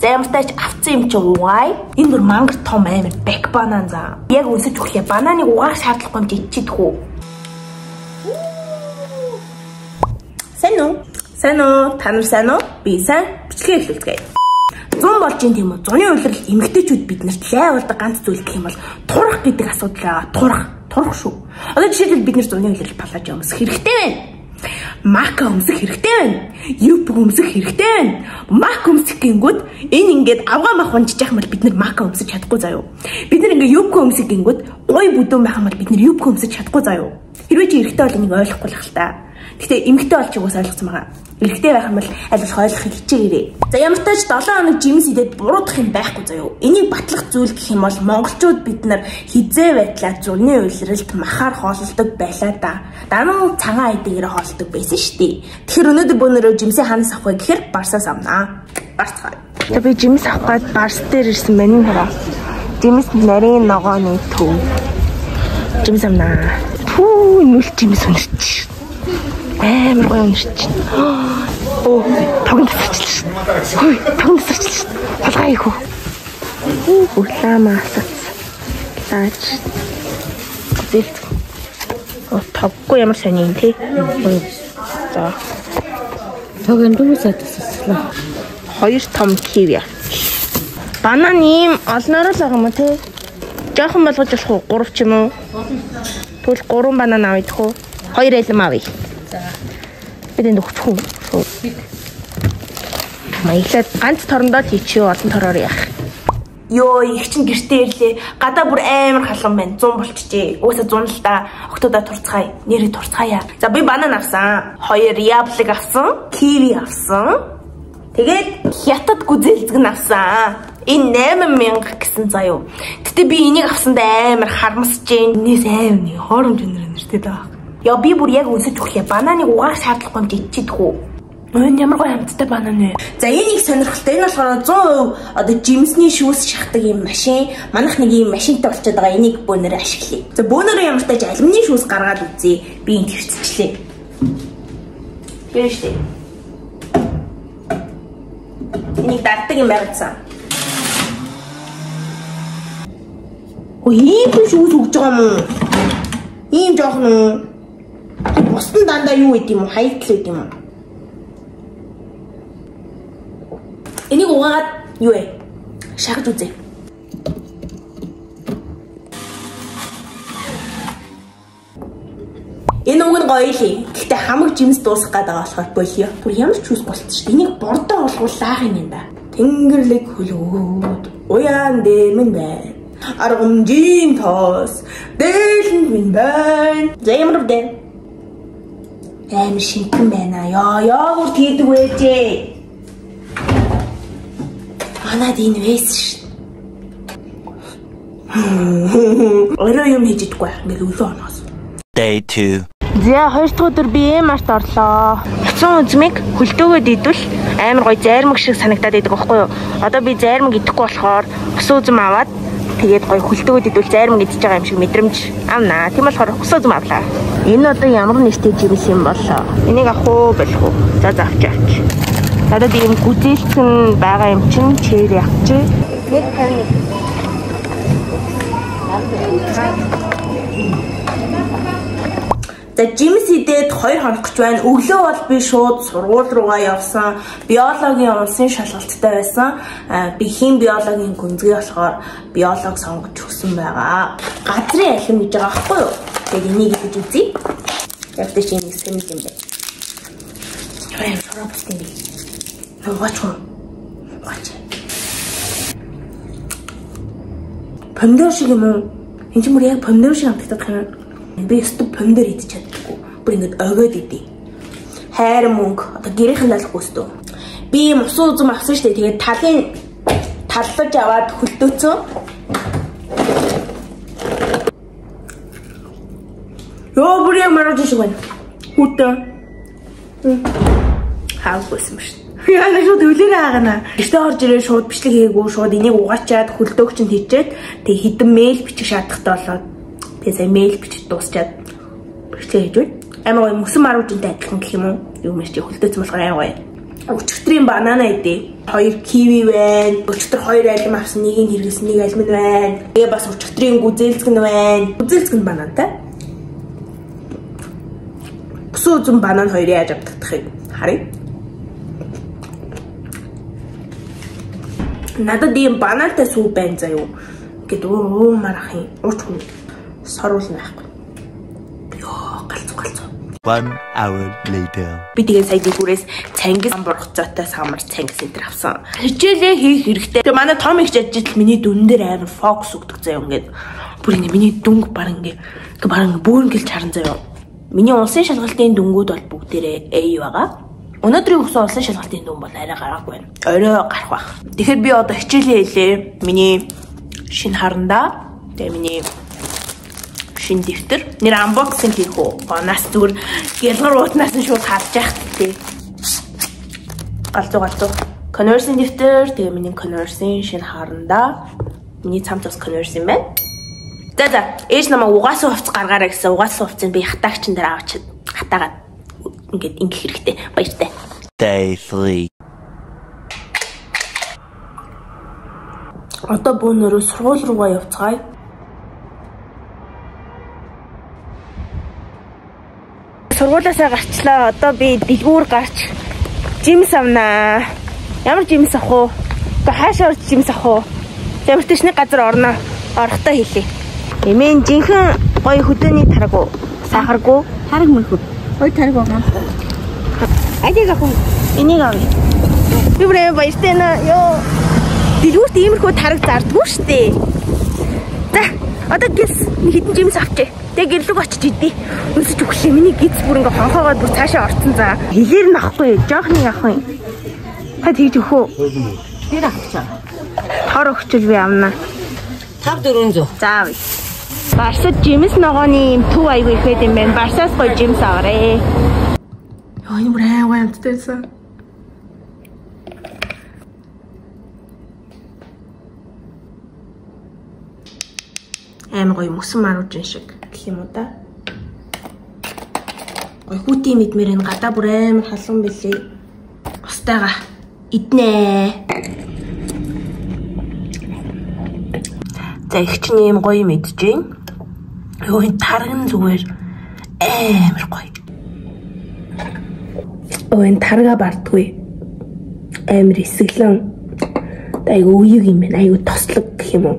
За ямар тач авцсан юм чи угаая. Энэ бүр мангар том амар бэк банан за. Яг өсөж өглөө бананыг угаах шаардлагагүй юм чи иччихдэг үү? Сайн уу? Сайн уу? Та нар сайн уу? Би сайн. Бичлэгээ эхлүүлцгээе. 100 болж ин тийм үү? Зуны улирал эмэгтэйчүүд биднэрт лай болдог ганц зүйл гэх юм бол турах гэдэг асуудал байгаа. Турах шүү. Одоо жишээлбэл бид нар зуны улирал палаж өмсөх хэрэгтэй байна. Мака өмсөх хэрэгтэй байна. Юп өмсөх хэрэгтэй байна. Мак өмсөх гингүүд энэ ингээд авгаа мах унжиж яах юм бол бид нар мака өмсөж чадахгүй заяо. Бид нар ингээд юпк өмсөх гингүүд гой бүдүүн байх юм бол бид нар юпк өмсөж чадахгүй заяо. Хэрвээ чи эрэгтэй бол энийг ойлгохгүй л хэл та. Гэхдээ эмэгтэй бол ч угсаа ойлгоцсон байгаа. Эрэгтэй байх юм бол аль болох ойлгохыг хичээгээрэй. За ямар ч тач 7 хоног жимс идээд буруудах юм байхгүй заяо. Энийг батлах зүйл гэх юм бол монголчууд бид нар хизээ байтлаа зуны улиралд махаар хооллодог байлаа да. Данан цагаан айдгээр хооллодог байсан шүү дээ. Тэгэхээр өнөөдөр бөөнөрөө жимсээ ханаас авах вэ гэхээр Барсаас авнаа. Барцгаа. За би жимс авах гээд Барс дээр ирсэн байна хараа. Жимс нарийн ногооны төв. Жимс авнаа. Пүү нүл жимс үнэрч. Амар гоё үнэрч. Оо, тогон тасарчлаа шүү. Хөөе, тогон тасарчлаа шүү. Хулгай их үү? Улаамаа асац. Лаач. Зэлт. Оо, тоггүй ямар сони юм те. За. Тогон дүүсээ тасарчлаа. 2 том киви авсан. Банан ийм олноороо л байгаа юм уу те? Жохон болгож болох уу? 3 ч юм уу? Тэгвэл 3 банан авъя дэх үү? 2 элем авъя. За. Бид энд өгчих үү? Шууд. Маяглаад ганц торондоо л хийчихье, олон тороор яах. Йоо, их чинь гэртээ ирлээ. Гадаа бүр амар халуун байна. 100 болчихжээ. Угаасаа 100 л та. Октоудаа турцгаая. Нэрээ турцгаая. За би банан авсан. 2 яблок авсан. Киви авсан. Тэгээд хятад гүзээлзгэн нь авсан. Энэ 8000 гэсэн заяо. Гэтэ би энийг авсандаа амар харамсаж гин. Энэс амар нэг хоромж өнөр нэртэй даа. Яа би бүр яг өсөж өглөө бананыг угаах шаардлагагүй юм чи иччихдэг үү? Өн ямар гоё амттай банан вэ? За энэ их сонирхолтой. Энэ болохоор 100% одоо жимсний шүүс шахдаг юм машин. Манайх нэг юм машинтай болчиход байгаа. Энийг бөөнөрөө ашиглая. За бөөнөрөө ямар тач алюминий шүүс гаргаад үзье. Би энд хэрцчихлээ. Би штэ. Энийг дарддаг юм байгаадсан. Өө ийм шүүс өгж байгаа юм уу? Ийм жоохон уу? Бусд нь дандаа юу гэдэм юм уу? Хаягдл гэдэм юм уу? Энийг угаагаад юу вэ? Шахаж үзье. Энэ уг нь гоё л юм. Гэхдээ хамаг жимс дуусах гээд байгаа болохоор болио. Бүр ямар ч шүүс болчихсон шүү дээ. Энийг бордоо болгууллаах юм да. Тэнгэрлэг хөлөөд уяан дээр минь байна. Аргамжийн тоос дээлэнд минь байна. За ямар вэ? Амар шинтэн байна. Яа, бүр тийдэг вэжээ. Манад энэ вэс ш. Орой юм хийж идэггүй байх. Ингээл өглөө оноос. Day 2. За хоёр дахь өдөр би Mart орлоо. Уцсан үзмийг хөлдөөгөөд идвэл амар гоё зайрмаг шиг санагдаад идэг байхгүй юу? Одоо би зайрмаг идэхгүй болохоор усан үзм аваад тэгээд гоё хөлдөөгөөд идвэл зайрмаг идэж байгаа юм шиг мэдрэмж авнаа. Тийм болохоор усан үзм авлаа. Энэ одоо ямар нэртэй жимс юм болоо? Энийг авах уу, болох уу? За за авч авч. Надад ийм гүзээлцэн байгаа юм чинь чээр авчи. 151. За жимс идээд 2 хоног гэж байна. Өглөө бол би шууд сургууль руугаа явсан. Биологийн улсын шалгалттай байсан. Би хим биологийн гүнзгий болохоор биолог сонгож өгсөн байгаа. Газрын алим гэж байгаа байхгүй юу? Тэгээд энийг идэж үзье. Яг тийш юм сэмэг юм байна. Яа, шороо бус юм бэ? Угаач юм. Угаач. Помидор шиг юм уу? Энд чинь бүр яг помидор шиг амтагдах юм. Би өстө помидор идэж чаддаггүй. Бүр ингэж огоод идэ. Хайр мөнгө одоо гэрийнхэн даалахгүй өстө. Би юм усан үзэм авсан шүү дээ. Тэгээд талын таллаж аваад хөлдөөцөө. Йоо бүр яг маргаж шиг байна. Хүүтэн. Хаагүйсэн юм шүү. Яа шууд өлөөрэй хаагана. Гэртээ орж ирээ шууд бичлэг хийгээгүй шууд энийг угаачаад хөлдөөгч нь хийчээд тэг хідэн мэйл бичих шаардлагатай болоод тэгээ сая мэйл бичиж дуусчаад бичлэг хийж байна. Амар гоё мөсөн марвжинтай адилхан гэх юм уу? Юу мэрч хөлдөөцөн болохоор амар гоё. Өчигдрийн банана идэ. 2 киви байна. Өчигдөр 2 алим авсан, нэг нь хэрэгсэн, нэг алим нь байна. Тэгээ бас өчигдрийн гүзээлзгэн байна. Гүзээлзгэн банантай. Бүсэн үзэн банан хоёрыг яаж авдагдахыг харъя. Надад ийм банантай сүү байна заяа. Ингээд уумар ах юм. Ууч хүн соруулна байхгүй. Йоо, галзуу галзуу. 1 hour later. Би тэгээ сая дэлгүүрээс цангис бургацаатай самар цангис энэ төр авсан. Хичээлээ хийх хэрэгтэй. Тэгээ манай том их жижигл миний дүн дээр амар фокус өгдөг заяа ингээд. Бүр ингэ миний дүнг баг ингээ баг бөөрнгэлж харан заяа. Миний улсын шалгалтын дүнгууд бол бүгдээрээ A байгаа. Өнөөдрийн өгсөн улсын шалгалтын дүн бол арай гараагүй байна. Орой гарах байх. Тэгэхээр би одоо хичээлээ хийлээ. Миний шинэ харандаа. Тэгээ миний шинэ дэвтэр. Нэр unboxing хийх үү? Гонаас зүгээр гялгар уутнаас нь шууд харж яах тий. Галзуу галзуу. Converse-ийн дэвтэр, тэгээ миний Converse-ийн шинэ харандаа. Миний цамц бас Converse юм байна. За за, ээж намайг угаасан хувцас гаргаарай гэсэн. Угаасан хувцсыг би хатаагчин дээр авчиад хатаагаад ингээд ингэх хэрэгтэй. Баяртай. Day 3. Одоо бөөнөрөө сургууль руугаа явцгаая. Сургуулиасаа гарчлаа. Одоо би дэлгүүр гарч жимс авнаа. Ямар жимс авах вэ? Одоо хаашаа орж жимс авах вэ? Ямар ч нэг газар орно. Орохдоо хэлье. Эмээн жинхэнэ гоё хөдөөний тараг уу? Сахаргүй? Тараг мөрхөө. Хоёр тараг байгаа. Алийг авах уу? Энийг авъя. Би бүр амар баяртай наа. Йоо. Дэлгүүрт иймэрхүү тараг зардггүй шүү дээ. За, одоо гис нэг хэдэн жимс авчээ. Тэгээ гэрлэг очиж идэ. Үнсэж өглөө. Миний гиз бүр ингээ хонхоогоод бүр цаашаа орцсон за. Хилээр нь авахгүй. Жоохны авах юм. Та тэгж өгөх үү? Тэр авчаа. Тор өгчөл би авна. 5400. За авъя. Барсад жимс ногооны юм төв айгүй их байд юм байна. Барсаас гоё жимс аваарэ. Йоо, энэ бүр ай гоё амттай байсан. Амар гоё мөсөн маруужин шиг гэх юм уу да. Гоё хүүтийн мэдмээр энэ гадаа бүр амар халуун бэлээ. Устайгаа иднэ. За их чинь ийм гоё юм идэж гин. Йоо, энэ тараг нь зүгээр амар гоё. Оо, энэ тарга бардгүй. Амар эсгэлэн. Айгу үеиг юм байна. Айгу тослог гэх юм уу.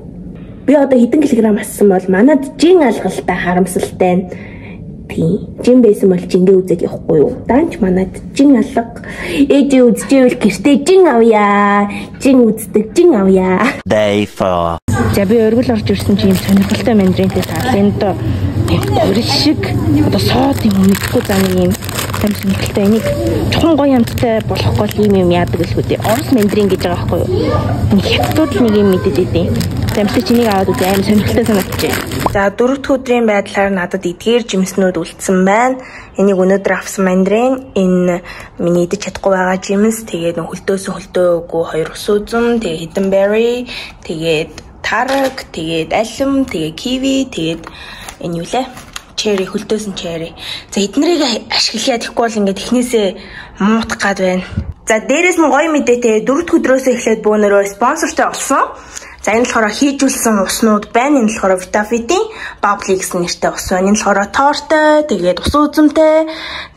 Би одоо хэдэн килограмм ассан бол манад жин алгалтай харамсалтай нь. Тийм. Жин байсан бол жингээ үзээд явахгүй юу? Данч манад жин алга. Ээжээ үзчихвэл гэртээ жин авъя. Жин үздэг жин авъя. Day 4. За би өргөл орж ирсэн чи юм сонирхолтой мандаринтай таарлаа. Энэ одоо гурил шиг одоо соод юм мэдхгүй зам юм сонирхолтой. Энийг чухам гоё амттай болох гол юм юм яадаг л үү. Орос мандарин гэж байгаа байхгүй юу? Энэ хятадууд л нэг юм мэдээд идэв. Замтай чи нэг аваад үзье, амар сонирхолтой санагдчихэ. За дөрөв дэх өдрийн байдлаар надад эдгээр жимснүүд үлдсэн байна. Энийг өнөөдөр авсан мандарин, энэ миний идэж чадахгүй байгаа жимс, тэгээд хөлдөөсөн хөлдөөгүй хоёр ус үзэм, тэгээд хідэн berry, тэгээд тараг, тэгээд алим, тэгээд киви, тэгээд энэ юу лээ? Cherry, хөлдөөсөн cherry. За эднэрийг ашиглая тэгэхгүй бол ингээд эхнээсээ муутах гад байна. За дээрээс нь гоё мэдээтэй дөрөв дэх өдрөөсөө эхлээд бөөнөрөө спонсортой болсон. За энэ болохоор хийжүүлсэн уснууд байна. Энэ болохоор Vitafit-ийн Bubbly гэсэн нэртэй ус байна. Энэ болохоор тортой, тэгээд ус үзэмтэй.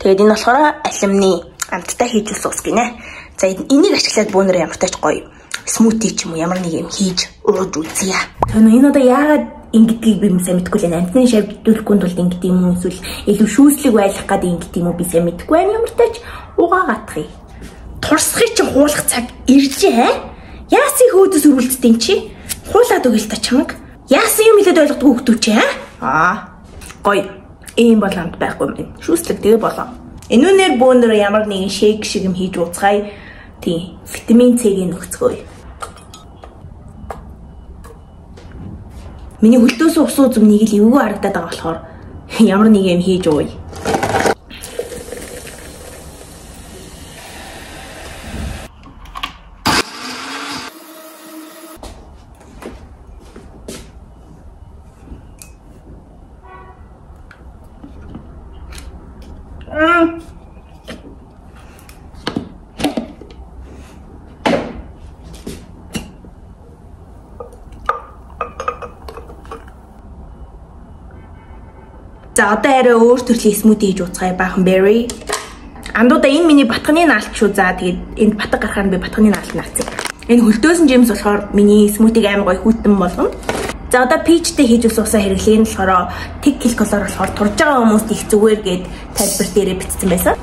Тэгээд энэ болохоор алимны амттай хийжүүлсэн ус гинэ. За энийг ашиглаад бөөнөрөө ямартай ч гоё смути ч юм уу ямар нэг юм хийж ууж үзье. Төнө энэ одоо яагаад ингэдгийг би сайн мэдэхгүй л байна. Амтны шавьдуулахгүй тулд ингэдэг юм уу эсвэл илүү шүүслэг байлгах гээд ингэдэг юм уу би сайн мэдэхгүй байна. Ямартай ч угаа гатхъя. Турсхыг чи хуулах цаг иржээ. Яасан хөөдөс өрүүлдтэй чи? Хуулаад өгөл та чамаг. Яасан юм хэлээд ойлгодгүй хөвгтүү чи аа? Гоё. Ийм бол амт байхгүй юм байна. Шүүслэг тэгээ болоо. Энүүнээр бөөнөрөө ямар нэгэн шейк шиг юм хийж ууцгаая. Тийм. Витамин С-ийг нөхцгөөе. Миний хөлдөөсөн ус үзэм нэг л эвгүй харагдаад байгаа болохоор ямар нэг юм хийж ууя. За одоо арай өөр төрлийн смути хийж ууцгаая баахан berry. Андуудаа энэ миний батганы наалт шүү. За тэгээд энд батга гарахаар би батганы наалт наацсан. Энэ хөлтөөсөн жимс болохоор миний смутиг амар гоё хүйтэн болгоно. За одоо peach-тэй хийж усаа хэрэглэе нь болохоор тэг килокалори болохоор турж байгаа хүмүүст их зүгээр гээд тайлбар дээрээ бичсэн байсан.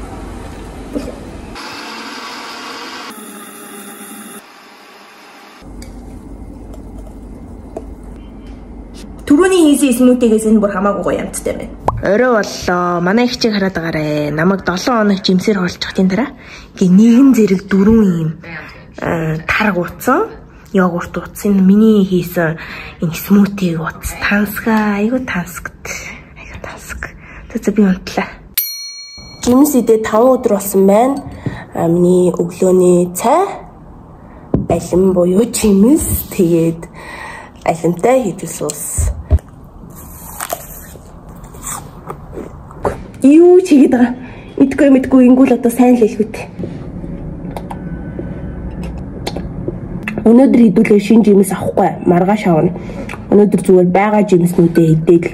Түрүүний хийсэн смутигээс энэ бүр хамаагүй гоё амттай байна. Орой боллоо. Манай их чиг хараад байгаарэ. Намайг 7 хоног жимсээр хоолчих тийм дараа. Ингээ нэгэн зэрэг дөрвөн юм тараг утсан, йогурт утсан. Миний хийсэн энэ смутиг утас тансгаа. Айгу тансагт. Айгу тансаг. Тэцээ би унтлаа. Жимс идээ 5 өдөр болсон байна. Миний өглөөний цай, алим буюу жимс, тэгээд алимтай хийжүүлсэн ус. Юу ч хийгээд байгаа. Мэдгүй ингүүл одоо сайн л хэлэхүүт. Өнөөдөр хэдүүлээ шинэ жимс авахгүй. Маргааш авна. Өнөөдөр зүгээр байгаа жимснүүдээ идээд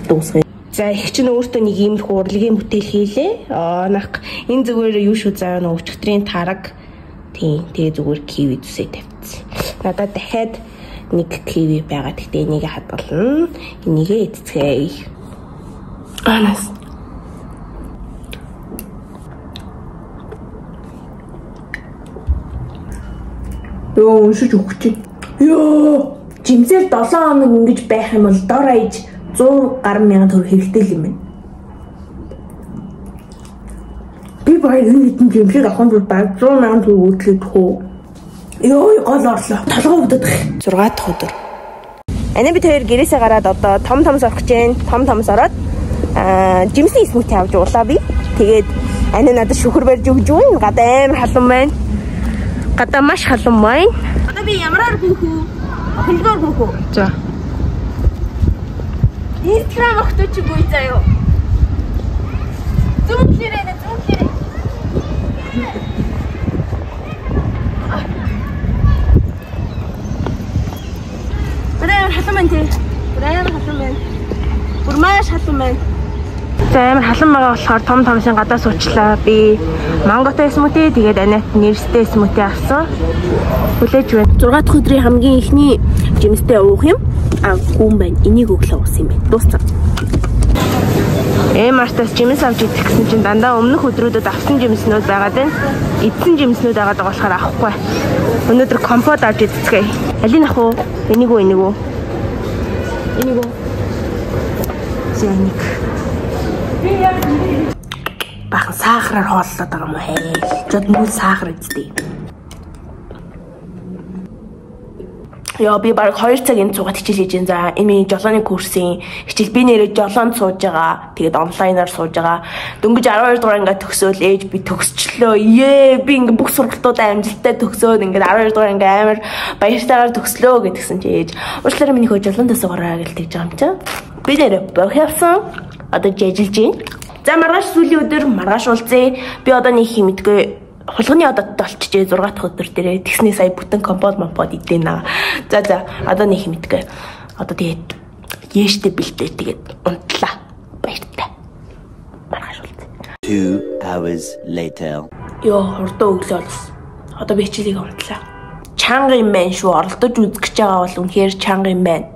дуусгая. За их чинь өөртөө нэг иймэрхүү урлагийн бүтээл хийлээ. Аа нах энэ зүгээр юу шүү заа нөө өчигдрийн тараг. Тийм тэгээ зүгээр киви зүсээ тавьчихсан. Надад дахиад нэг киви байгаа. Гэхдээ энийг хадгална. Энийгээ идцгээе. Анас. Йоо уншиж өгч чинь. Йоо жимсээр 7 хоног ингэж байх юм бол дор хаяж 100 гаруй мянган төгрөг хэрэгтэй л юм байна. Би баяр энэ хэдэн жимсийг авахын тулд баг 100 мянган төгрөг үйлчлэх хөө. Йоо гол орлоо. Толгой өвдөд. 6 дахь өдөр. Анаа бид хоёр гэрээсээ гараад одоо том томс орох гэж байна. Том томс ороод жимсний смути авч уулаа би. Тэгээд анаа надад шүхэр барьж өгч байна. Гадаа амар халуун байна. Гадаа маш халуун байна. Одоо би ямараар гүөх үү? Хөлгөөр гүөх үү? За. Instagram огтуч гүй заяо. Зүүнлэрээ нэ зүүнлэрээ. Амар халуун байна тий. Амар халуун байна. Бүр маш халуун байна. За амар халуун байгаа болохоор том томсын гадаа суучлаа. Би манготой смути тэгээд анат нэрстэй смути авсан. Хүлээж байна. 6 дахь өдрийн хамгийн эхний жимстэй уух юм. А гүн байна. Энийг өглөө уусан юм байна. Дууссан. Мартаас жимс авч идэх гэсэн чинь дандаа өмнөх өдрүүдэд авсан жимснүүд байгаад байна. Эдсэн жимснүүд байгаад байгаа болохоор авахгүй. Өнөөдөр компот авч идцгээе. Алийг авах уу? Энийг үү, энийг үү? Энийг үү? За энийг. Бахан сахараар хооллоод байгаа юм уу? Хэй. Жод мөн сахар иддэг. Йоо би баг 2 цаг энд суугаад хичээл хийж байна. За энэ миний жолооны курсын хичээл би нэрээ жолоонд сууж байгаа. Тэгээд онлайнаар сууж байгаа. Дөнгөж 12 дугаар ингээд төгсөөл ээж би төгсчлөө. Ее би ингээд бүх сургалтуудаа амжилттай төгсөөд ингээд 12 дугаар ингээд амар баяртайгаар төгслөө гэдгсэн чи ээж. Уучлаарай миний хөө жолоонд суугаараа гэж тэгж байгаа юм чинь. Би нэрээ бох явсан. Одоо жажилж байна. За маргааш сүүлийн өдөр маргааш уулзъя. Би одоо нэг юм мэдгүй. Хулганы ододтой болчихжээ 6 дахь өдөр дээрээ. Тэгснээ сая бүтэн компот мопод идэнэ. За за одоо нэг юм мэдгүй. Одоо тэгээд ээштэй бэлтээ тэгээд унтлаа. Баяртай. Маргааш уулзъя. 2 hours later. Йоо хурдан өглөө болсон. Одоо би хичээлийг унтлаа. Чанга юм байна шүү. Оролдож үзэх гэж байгаа бол үнэхээр чанга юм байна.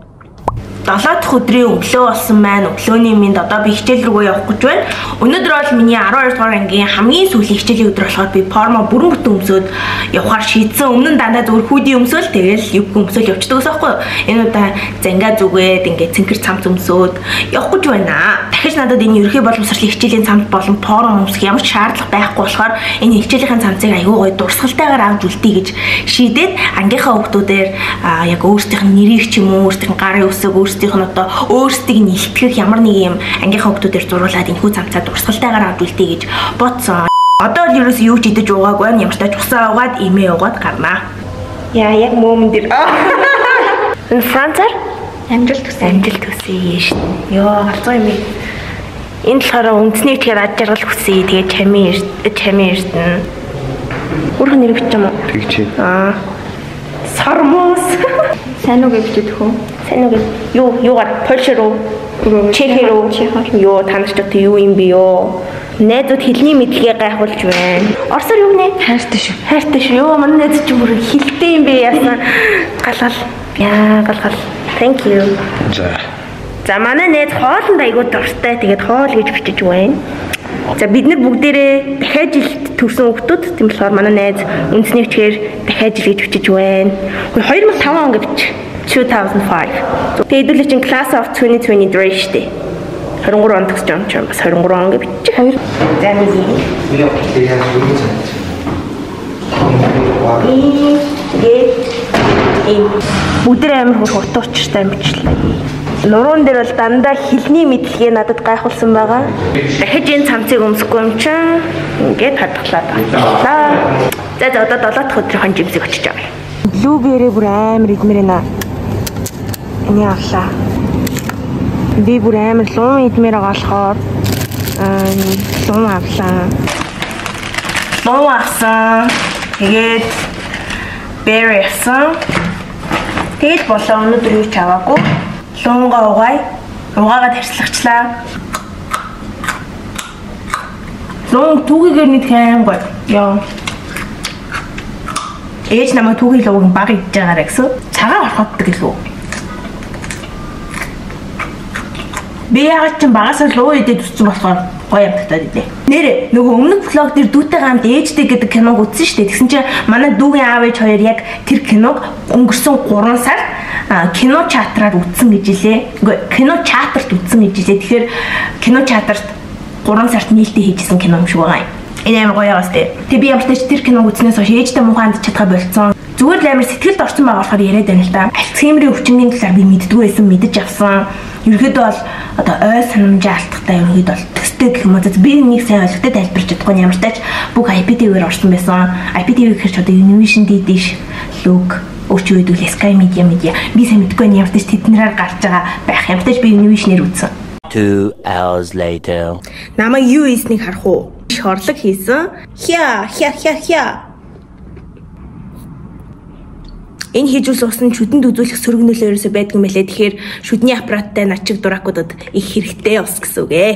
7 дахь өдрийн өглөө болсон байна. Өглөөний минь одоо би хичээл рүүгээ явах гэж байна. Өнөөдөр бол миний 12 дугаар ангийн хамгийн сүүлийн хичээлийн өдөр болохоор би формо бүрэн бүтэн өмсөөд явахаар шийдсэн. Өмнө нь дандаа зүгээр хүүдий өмсөөл тэгэл юбка өмсөөл явчихдаг ус аахгүй юу? Энэ удаа зангаа зүгээд ингээд цэнхэр цамц өмсөөд явах гэж байна. Дахиж надад энэ ерөнхий боловсролын хичээлийн цамц болон формо өмсөх ямар ч шаардлага байхгүй болохоор энэ хичээлийнхэн цамцыг аягүй гоё дурсгалтайгаар авч үлдээе гэж шийдээд ангийнхаа хүүхдүүдээр яг өөрсдийнх нь нэрийг ч юм уу, өөрсдийнх нь гарын үсэг, өөрсдийнх нь одоо өөрсдийг нэлтгэх ямар нэг юм ангийнхаа хүүхдүүдээр зуруулаад энэхүү цамцаа дурсгалтайгаар авч үлдээе гэж бодсон. Одоо л ерөөс юу ч идэж уугаагүй байна. Ямар ч тач усаа уугаад, эмээ уугаад гарнаа. Яа, яг мөөмөн дээр. Энэ Францаар амжилт хүсье. Амжилт хүсье шүү. Йоо, галзуу юм. Энэ болохоор үндэсний итгэр ад жаргал хүсье. Тэгээ чамин эрдэнэ. Өөрх нэр бичиж юм уу? Тэгч. Аа. Сормоос. Сайн уу гэж бичдэг үү? Сайн уу гэж. Юу, юугаар? Польш руу. Чехэр үү? Йоо, та нар ч одоо юу юм бэ ёо? Найзууд хэлний мэдлэгээ гайхуулж байна. Орсоор юу нэ? Хайртай шүү. Хайртай шүү. Йоо, манай найз чи бүр хилтэй юм бэ яасан. Гал гал. Яа, гал гал. Thank you. За. За, манай найз хоолнд айгуу дуртай. Тэгээд хоол гэж бичиж байна. За, бид нар бүгдээрээ дахиад жилд төрсэн хүүхдүүд. Тийм болохоор манай найз үндэсний хүчээр дахиад жил гэж бичиж байна. 2005 он гэж бичиж. 2005. Тэгээд хэдүүлээ чинь class of 2023 шүү дээ. 23 он төгсөж байгаа юм чинь бас 23 он гэж бичиж. За, нэг. Бүгдээ амар хөрх утга учиртай юм бичлээ. Нуруун дээр бол дандаа хилний мэдлэгээ надад гайхуулсан байгаа. Дахиж энэ цамцыг өмсөхгүй юм чинь ингээд хадгалаад авчлаа. За за, одоо 7 дахь өдрийнхөө жимсийг очиж авъя. Blueberry бүр амар идмээр байна. Энийг авлаа. Би бүр амар луун идмээр байгаа болохоор луун авлаа. Луун авсан. Тэгээд berry авсан. Тэгэл болоо, өнөөдөр юу ч аваагүй. Луунгаа угаая. Угаагаад харьцлагчлаа. Луун түүгээр нийт аим гоё. Яа. Ээж намайг түүхий лууг баг идж байгаарэ гэсэн. Цагаан орхотдог гэлүү. Би яагаад ч багасаа луу идээд өссөн болохоор гоё амттай идэ. Нэр нөгөө өмнөх влог дээр дүүтэйгээ хамт ээжтэй гэдэг киног үзсэн шүү дээ. Тэгсэн чинь манай дүүгийн аав ээж хоёр яг тэр киног өнгөрсөн 3 сар кино чатраар үзсэн гэж хэлээ. Үгүй, кино чатарт үзсэн гэж хэлээ. Тэгэхээр кино чатарт 3 сард нээлттэй хийжсэн кино юм шиг байгаа юм. Энэ амар гоё байгаас тээ. Тэг би ямар ч тач тэр киног үзснээс хойш ээжтэй муухай хандж чадхаа болцсон. Зүгээр л амар сэтгэлд орсон байгаа болохоор яриад байна л да. Альцгеймерийн өвчнгийн талаар би мэддэггүй байсан, мэдэж авсан. Ерөнхийдөө бол одоо ой санамжаа алдахтаа ерөнхийдөө бол төстэй гэх юм уу. Би нэг сайн ойлгохтой тайлбарч чадахгүй ямар тач бүх IPTV-ээр орсон байсан. IPTV гэхэр ч одоо Univision D-Dish, Look, өөрчн үед үл Sky Media би сайн мэдгүй байна. Ямар тач тэднэрээр гарч байгаа байх. Ямар тач би Univision-ээр үзсэн. 2 hours later. Намайг юу хийснийг харах уу? Шорлог хийсэн. Хя хя хя хя. Энэ хийжүүл ус нь шүдэнд үзүүлэх сөрөг нөлөө ерөөсөө байдгүй юм лээ. Тэгэхээр шүдний аппараттай начиг дуракуудад их хэрэгтэй ус гэсэн үг ээ.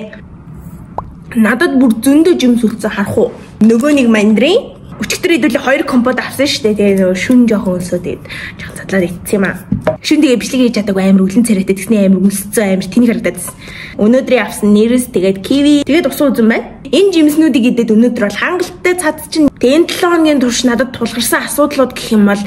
Надад бүр зөндөө жимс үлдсэн харах уу? Нөгөө нэг мандрын өчигдөр хэдүүлээ 2 компот авсан шүү дээ. Тэгээ нөгөө шүн жоохон өлсөө тэгээд жоохон задлаад ицсэн юм аа. Шүн тэгээ бичлэг хийж чадаагүй амар үлэн царайтай тэгсний амар өлсцэн амар тэнийг харагдаад байсан. Өнөөдрийн авсан нэрс тэгээд киви тэгээд усан үзэн байна. Энэ жимснүүдийг идээд өнөөдөр бол хангалттай цад чинь. Тэгээ энэ 7 хоногийн турш надад тулгарсан асуудлууд гэх юм бол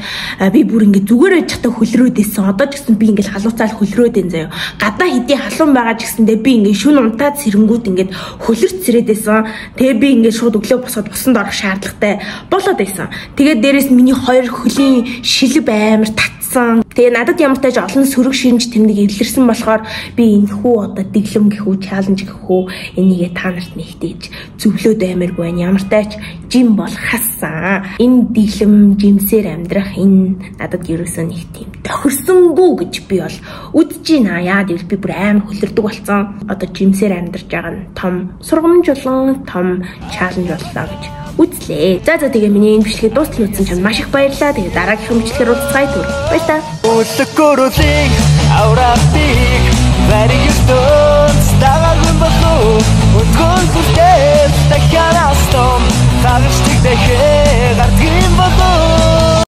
би бүр ингэ зүгээр байж чадаа хөлрөөд исэн. Одоо ч гэсэн би ингэ халууцаал хөлрөөд энэ заяа. Гадаа хэдий халуун байгаа ч гэсэндээ би ингэ шүн унтаад сэрэнгүүд ингэ хөлөрч сэрээд байсан. Тэгээ би ингэ шууд өглөө босоод усанд орох шаардлагатай болоод байсан. Тэгээд дээрэс нь миний хоёр хөлийн шилб амар татсан. Тэгээ надад ямар тааж олон сөрөг шинж тэмдэг эвлэрсэн болохоор би энэ хүү одоо дэглэм гэх үү, чаленж гэх үү энийгээ та нарт нэгтээж зөвлөөд амаргүй байна. Ямар тааж жим бол хассан. Энэ дэглэм жимсээр амьдрах энэ надад ерөөсөө нэг тийм тохирсонгүй гэж би бол үдэж байна. Яа гэвэл би бүр амар хөлөрдөг болсон. Одоо жимсээр амьдарч байгаа нь том сургамж болон том чаленж боллоо гэж үзлээ. За за тэгээ миний энэ бичлэгээ дуустал үзсэн чанд маш их баярлалаа. Тэгээ дараагийнхын бичлэгээр уулзцгаая түр. Баярлалаа. Үлгэрүүлэг авралтыг бариг ертөнц дагагын болов өдгөн хүртэл дахиад астом хагасдаг дэхэ гардгийн болов.